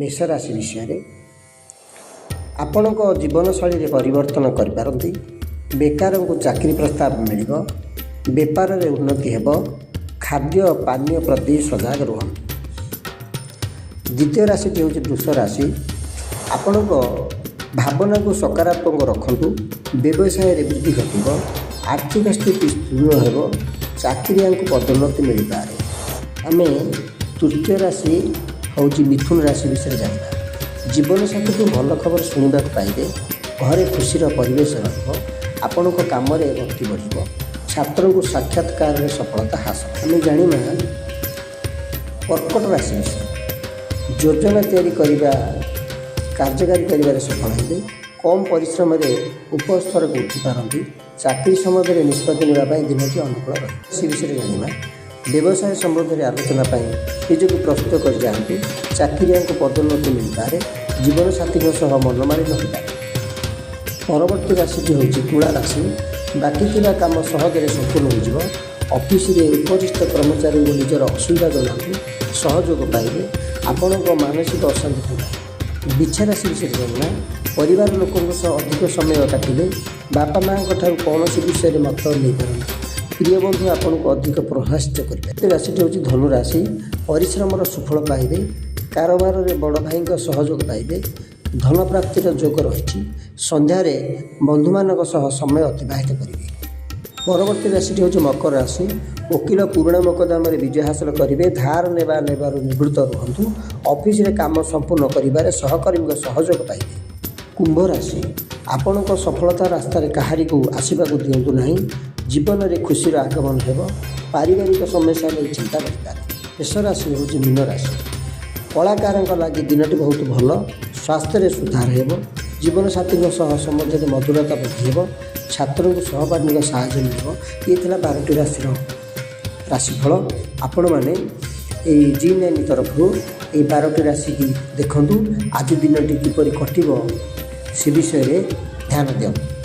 ମେଷ ରାଶି ବିଷୟରେ। ଆପଣଙ୍କ ଜୀବନଶୈଳୀରେ ପରିବର୍ତ୍ତନ କରିପାରନ୍ତି। ବେକାରଙ୍କୁ ଚାକିରି ପ୍ରସ୍ତାବ ମିଳିବ। ବେପାରରେ ଉନ୍ନତି ହେବ। ଖାଦ୍ୟ ପାନୀୟ ପ୍ରତି ସଜାଗ ରୁହନ୍ତୁ। ଦ୍ୱିତୀୟ ରାଶିଟି ହେଉଛି ବୃଷ ରାଶି। ଆପଣଙ୍କ ଭାବନାକୁ ସକାରାତ୍ମକ ରଖନ୍ତୁ। ବ୍ୟବସାୟରେ ବୃଦ୍ଧି ଘଟିବ। ଆର୍ଥିକ ସ୍ଥିତି ସୁଦୃଢ଼ ହେବ। ଚାକିରିଆଙ୍କୁ ପଦୋନ୍ନତି ମିଳିପାରେ। ଆମେ ତୃତୀୟ ରାଶି ହେଉଛି ମିଥୁନ ରାଶି ବିଷୟରେ ଜାଣିବା। ଜୀବନସାଥୀଠୁ ଭଲ ଖବର ଶୁଣିବାକୁ ପାଇବେ। ଘରେ ଖୁସିର ପରିବେଶ ରହିବ। ଆପଣଙ୍କ କାମରେ ଗତି ବଢ଼ିବ। ଛାତ୍ରଙ୍କୁ ସାକ୍ଷାତକାରରେ ସଫଳତା ହାସଲ। ଆମେ ଜାଣିବା କର୍କଟ ରାଶି ବିଷୟରେ। ଯୋଜନା ତିଆରି କରିବା, କାର୍ଯ୍ୟକାରୀ କରିବାରେ ସଫଳ ହେବେ। କମ୍ ପରିଶ୍ରମରେ ଉପସ୍ତରକୁ ଉଠିପାରନ୍ତି। ଚାକିରି ସମ୍ବନ୍ଧରେ ନିଷ୍ପତ୍ତି ନେବା ପାଇଁ ଦିନଟି ଅନୁକୂଳ ରହିବ। ସେ ବିଷୟରେ ଜାଣିବା। ବ୍ୟବସାୟ ସମ୍ବନ୍ଧରେ ଆଲୋଚନା ପାଇଁ ନିଜକୁ ପ୍ରସ୍ତୁତ କରିଯାଆନ୍ତୁ। ଚାକିରିଆଙ୍କୁ ପଦୋନ୍ନତି ମିଳିପାରେ। ଜୀବନସାଥୀଙ୍କ ସହ ମନମାଳିନ୍ୟ ହୋଇପାରେ। ପରବର୍ତ୍ତୀ ରାଶିଟି ହେଉଛି ତୁଳା ରାଶି। ବାକି ଥିବା କାମ ସହଜରେ ସମ୍ପୂର୍ଣ୍ଣ ହୋଇଯିବ। ଅଫିସରେ ଉପରିସ୍ଥ କର୍ମଚାରୀଙ୍କୁ ନିଜର ଅସୁବିଧା ଜଣାନ୍ତୁ, ସହଯୋଗ ପାଇବେ। ଆପଣଙ୍କ ମାନସିକ ଅଶାନ୍ତି ଦୂର ହେବ। ବିଛା ରାଶି ବିଷୟରେ ଜାଣିବା। ପରିବାର ଲୋକଙ୍କ ସହ ଅଧିକ ସମୟ କାଟିବେ। ବାପା ମାଆଙ୍କ ଠାରୁ କୌଣସି ବିଷୟରେ ମତ ନେଇପାରନ୍ତି। ପ୍ରିୟ ବନ୍ଧୁ ଆପଣଙ୍କୁ ଅଧିକ ପ୍ରଭାବିତ କରିବେ। ରାଶିଟି ହେଉଛି ଧନୁ ରାଶି। ପରିଶ୍ରମର ସୁଫଳ ପାଇବେ। କାରବାରରେ ବଡ଼ ଭାଇଙ୍କ ସହଯୋଗ ପାଇବେ। ଧନ ପ୍ରାପ୍ତିର ଯୋଗ ରହିଛି। ସନ୍ଧ୍ୟାରେ ବନ୍ଧୁମାନଙ୍କ ସହ ସମୟ ଅତିବାହିତ କରିବେ। ପରବର୍ତ୍ତୀ ରାଶିଟି ହେଉଛି ମକର ରାଶି। ଓକିଲ ପୁରୁଣା ମୋକଦ୍ଦମାରେ ବିଜୟ ହାସଲ କରିବେ। ଧାର ନେବା ନେବାରୁ ନିବୃତ୍ତ ରୁହନ୍ତୁ। ଅଫିସରେ କାମ ସମ୍ପୂର୍ଣ୍ଣ କରିବାରେ ସହକର୍ମୀଙ୍କ ସହଯୋଗ ପାଇବେ। କୁମ୍ଭ ରାଶି, ଆପଣଙ୍କ ସଫଳତା ରାସ୍ତାରେ କାହାରିକୁ ଆସିବାକୁ ଦିଅନ୍ତୁ ନାହିଁ। ଜୀବନରେ ଖୁସିର ଆଗମନ ହେବ। ପାରିବାରିକ ସମସ୍ୟା ନେଇ ଚିନ୍ତା ବଢ଼ିପାରେ। ଶେଷ ରାଶି ହେଉଛି ମୀନ ରାଶି। କଳାକାରଙ୍କ ଲାଗି ଦିନଟି ବହୁତ ଭଲ। ସ୍ୱାସ୍ଥ୍ୟରେ ସୁଧାର ହେବ। ଜୀବନସାଥୀଙ୍କ ସହ ସମ୍ବନ୍ଧରେ ମଧୁରତା ବୃଦ୍ଧି ହେବ। ଛାତ୍ରଙ୍କୁ ସହପାଠୀଙ୍କ ସାହାଯ୍ୟ ମିଳିବ। ଇଏ ଥିଲା 12ଟି ରାଶିର ରାଶିଫଳ। ଆପଣମାନେ ଏଇ ଜି9 ତରଫରୁ ଏଇ 12ଟି ରାଶିକି ଦେଖନ୍ତୁ। ଆଜି ଦିନଟି କିପରି କଟିବ, ସେ ବିଷୟରେ ଧ୍ୟାନ ଦିଅନ୍ତୁ।